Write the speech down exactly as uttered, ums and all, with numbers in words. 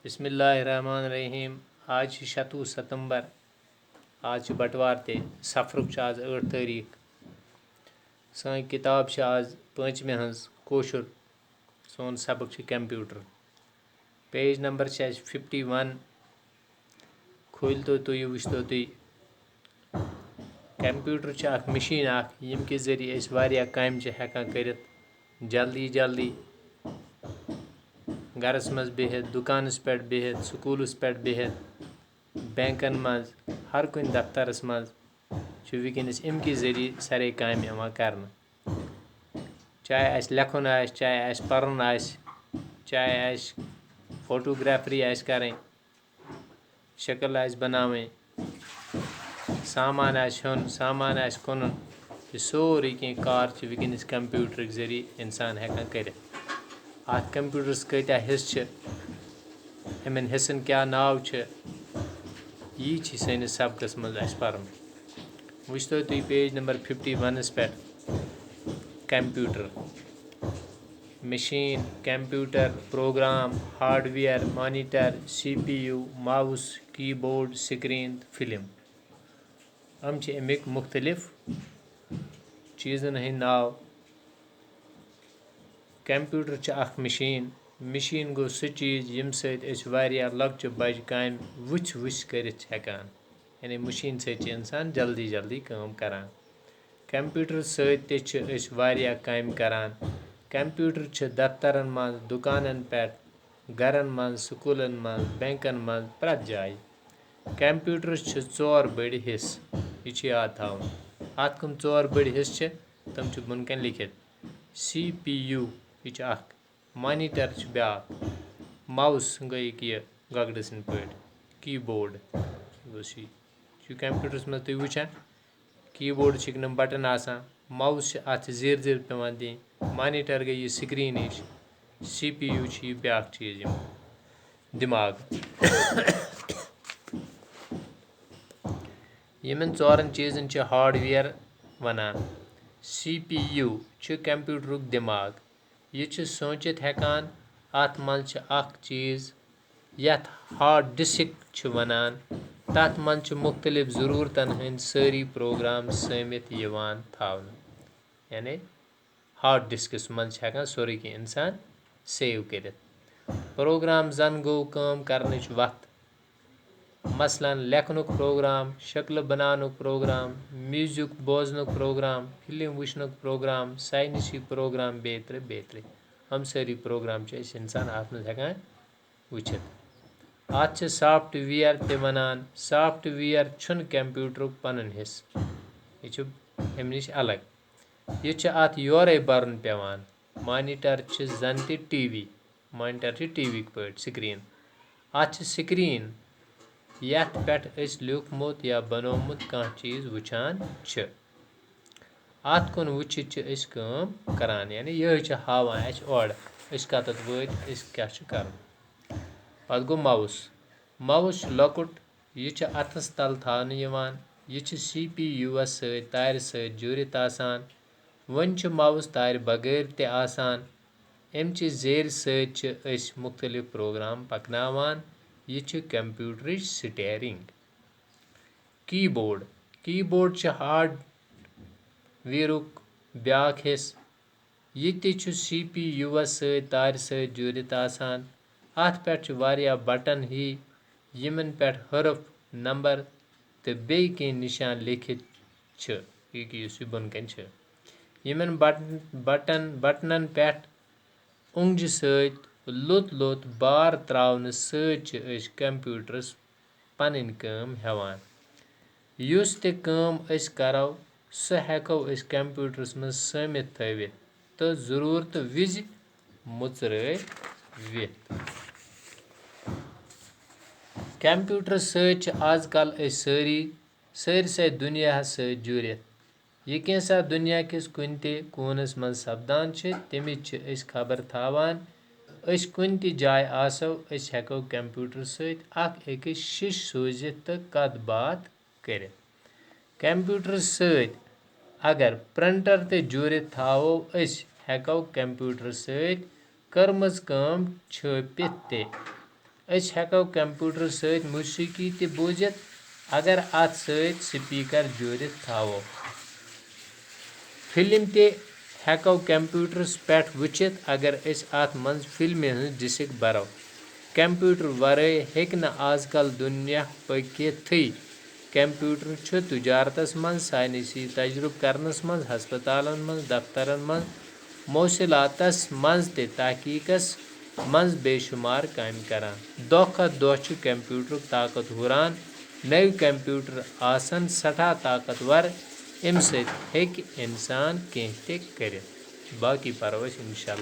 بسم اللہ الرحمن الرحیم۔ آز چھِ شَتوُہ ستمبر، آز چھِ بٹوار تہِ، صفرُک چھُ آز ٲٹھ تٲریٖخ۔ سٲنۍ کِتاب چھِ آز پٲنٛژمہِ ہٕنٛز کٲشُر، سون سبق چھُ کمپیوٹر۔ پیج نمبر چھِ اَسہِ ففٹی ون۔ کھوٗلۍ تو تُہۍ، وٕچھ تو تُہۍ۔ کمپیوٹر چھِ اکھ مِشیٖن اکھ، ییٚمہِ کہِ ذٔریعہٕ أسۍ واریاہ کامہِ چھِ ہٮ۪کان کٔرِتھ جلدی جلدی، گرس منٛز بِہِتھ، دُکانس پٮ۪ٹھ بِہِتھ، سکوٗلس پٮ۪ٹھ بِہِتھ، بینکن منٛز، ہر کُنہِ دفترس منٛز چھُ وٕنکیٚنس اَمہِ کہِ ذٔریعہٕ سارے کامہِ یِوان کرنہٕ۔ چاہے اَسہِ لیکھُن آسہِ، چاہے اَسہِ پَرُن آسہِ، چاہے اَسہِ فوٹوگرافری آسہِ کَرٕنۍ، شکل آسہِ بَناوٕنۍ، سامان آسہِ ہیوٚن، سامان آسہِ کٕنُن، یہِ سورُے کینٛہہ کار چھِ وٕنکیٚنَس کمپیوٹرٕکۍ ذٔریعہٕ اِنسان ہٮ۪کان کٔرِتھ۔ اَتھ کمپیوٹرَس کۭتیٛاہ حِصہٕ چھِ، یِمَن حِصَن کیٛاہ ناو چھِ، یی چھِ سٲنِس سبقَس منٛز اَسہِ پَرُن۔ وٕچھتو تُہۍ پیج نمبر ففٹی ونَس پٮ۪ٹھ، computer, machine, computer, program, hardware, monitor, C P U, mouse, keyboard, screen تہٕ فلم۔ یِم چھِ اَمِکۍ مُختٔلِف چیٖزن ہٕنٛدۍ ناو۔ کمپیوٹر چھِ اکھ مِشیٖن۔ مِشیٖن گوٚو سُہ چیٖز، ییٚمہِ سۭتۍ أسۍ واریاہ لۄکچہِ بجہِ کامہِ وُژھِ وُژھِ کٔرِتھ چھِ ہٮ۪کان۔ یعنی مِشیٖن سۭتۍ چھِ اِنسان جلدی جلدی کٲم کران۔ کمپیوٹر سۭتۍ تہِ چھِ أسۍ واریاہ کامہِ کران۔ کمپیوٹر چھِ دفترن منٛز، دُکانن پٮ۪ٹھ، گرن منٛز، سکوٗلن منٛز، بینکن منٛز، پرٛٮ۪تھ جایہِ۔ کمپیوٹرس چھِ ژور بٔڑۍ حصہٕ، یہِ چھُ یاد تھاوُن۔ اَتھ کٕم ژور بٔڑۍ حصہٕ چھِ، تِم چھِ بۄنہٕ کَنہِ لیکھِتھ۔ سی پی یو، یہِ چھُ اکھ، مانیٹر چھُ بیٛاکھ، ماؤس گٔیہِ کہِ یہِ گۄگڈٕ سٕنٛدۍ پٲٹھۍ، کیبورڈ گوٚو سی، یہِ چھُ کمپیوٹرس منٛز تُہۍ وٕچھان، کیبورڈ چھِ یِم بٹن آسان، ماؤس چھِ، اَتھ چھِ زیٖر زیٖر پٮ۪وان دِنۍ، مانیٹر گٔے یہِ سکرین ہِش، سی پی یو چھُ یہِ بیٛاکھ چیٖز، یِم دِماغ۔ یِمن ژورن چیٖزن چھِ ہارڈویئر وَنان۔ سی پی یو چھُ کمپیوٹرُک دِماغ۔ یہِ چھُ سوٗنٛچِتھ ہٮ۪کان۔ اَتھ منٛز چھِ اکھ چیٖز، یَتھ ہارڈ ڈسک چھِ وَنان۔ تَتھ منٛز چھِ مُختٔلِف ضروٗرتن ہٕنٛدۍ سٲری پروگرام سٲمِتھ یِوان تھاونہٕ۔ یعنی ہارڈ ڈسکس منٛز چھِ ہٮ۪کان سورُے کینٛہہ اِنسان سیو کٔرِتھ۔ پروگرام زن گوٚو کٲم کرنٕچ وَتھ۔ مثلاً لیکھنُک پروگرام، شکلہٕ بناونُک پروگرام، میوٗزک بوزنُک پروگرام، فلم وٕچھنُک پروگرام، ساینسی پروگرام، بیترِ بیترِ۔ یِم سٲری پروگرام چھِ أسۍ اِنسان اَتھ منٛز ہٮ۪کان وٕچھِتھ۔ اَتھ چھِ سافٹ ویئر تہِ وَنان۔ سافٹ ویئر چھُنہٕ کمپیوٹرُک پَنُن حصہٕ، یہِ چھُ اَمہِ نِش الگ۔ یہِ چھُ اَتھ یورَے بَرُن پٮ۪وان۔ مانیٹر چھِ زَن تہِ ٹی وی، مانیٹر چھِ ٹی وی یِکۍ پٲٹھۍ سکرین۔ اَتھ چھِ سکرین، یَتھ پٮ۪ٹھ أسۍ لیوٗکھمُت یا بَنومُت کانٛہہ چیٖز وٕچھان چھِ۔ اَتھ کُن وٕچھِتھ چھِ أسۍ کٲم کران، یعنی یِہوٚے چھِ ہاوان اَسہِ اورٕ أسۍ کَتَتھ وٲتۍ، اَسہِ کیٛاہ چھُ کَرُن۔ پَتہٕ گوٚو ماؤس۔ ماؤس چھُ لۄکُٹ، یہِ چھُ اَتھَس تَل تھاونہٕ یِوان۔ یہِ چھُ سی پی یوٗوَس سۭتۍ تارِ سۭتۍ جوٗڑِتھ آسان۔ وۄنۍ چھُ ماؤس تارِ بغٲر تہِ آسان۔ اَمہِ چہِ زیرِ سۭتۍ چھِ أسۍ مُختٔلِف پروگرام پَکناوان۔ یہِ چھِ کمپیوٹرٕچ سٹیئرنگ۔ کیبورڈ۔ کیبورڈ چھُ ہارڈ ویئرُک بیٛاکھ حصہٕ۔ یہِ تہِ چھُ سی پی یوٗوَس سۭتۍ تارِ سۭتۍ جوٗڑِتھ آسان۔ اَتھ پٮ۪ٹھ چھِ واریاہ بٹن ہی، یِمَن پٮ۪ٹھ حرف، نمبر تہٕ بیٚیہِ کینٛہہ نِشان لیکھِتھ چھِ، یہِ کہِ یُس یہِ بۄنہٕ کَنہِ چھِ۔ یِمَن بٹن، بٹن، بٹنَن پٮ۪ٹھ اونٛگجہِ سۭتۍ لوٚت لوٚت بار ترٛاونہٕ سۭتۍ چھِ أسۍ کمپیوٹرس پنٕنۍ کٲم ہٮ۪وان۔ یُس تہِ کٲم أسۍ کرو، سُہ ہٮ۪کو أسۍ کمپیوٹرس منٛز سٲمِتھ تھٲوِتھ تہٕ ضروٗرتہٕ وِزِ مُژرٲوِتھ۔ کمپیوٹرس سۭتۍ چھِ آز کل أسۍ سٲری، سٲرسٕے دُنیاہس سۭتۍ جُڑِتھ۔ یہِ کینٛژھا دُنیا کِس کُنہِ تہِ کوٗنس منٛز سپدان چھِ، تَمِچ چھِ أسۍ خبر تھاوان۔ أسۍ کُنہِ تہِ جایہِ آسو، أسۍ ہٮ۪کو کمپیوٹر سۭتۍ اکھ أکِس شِش سوٗزِتھ تہٕ کتھ باتھ کٔرِتھ۔ کمپیوٹر سۭتۍ اگر پرنٹر تہِ جوٗڑِتھ تھاوو، أسۍ ہٮ۪کو کمپیوٹر سۭتۍ کٔرمٕژ کٲم چھٲپِتھ تہِ۔ أسۍ ہٮ۪کو کمپیوٹر سۭتۍ موسیقی تہِ بوٗزِتھ، اگر اتھ سۭتۍ سپیکر جوٗڑِتھ تھاوو۔ فلم تہِ ہٮ۪کو کمپیوٹرس پٮ۪ٹھ وٕچھِتھ، اگر أسۍ اتھ منٛز فلمہِ ہٕنٛز ڈسک برو۔ کمپیوٹر ورٲے ہیٚکہِ نہٕ آز کل دُنیا پٔکِتھٕے۔ کمپیوٹر چھُ تجارتس منٛز، سائنسی تجربہٕ کرنس منٛز، ہسپتالن منٛز، دفترن منٛز، مواصلاتس منٛز تہٕ تحقیقس منٛز بے شمار کامہِ کران۔ دۄہ کھۄتہٕ دۄہ چھُ کمپیوٹرُک طاقت ہُران۔ نٔوۍ کمپیوٹر آسن سٮ۪ٹھاہ طاقتور، اَمہِ سۭتۍ ہیٚکہِ انسان کینٛہہ تہِ کٔرِتھ۔ باقٕے پرو أسۍ انشاءاللہ۔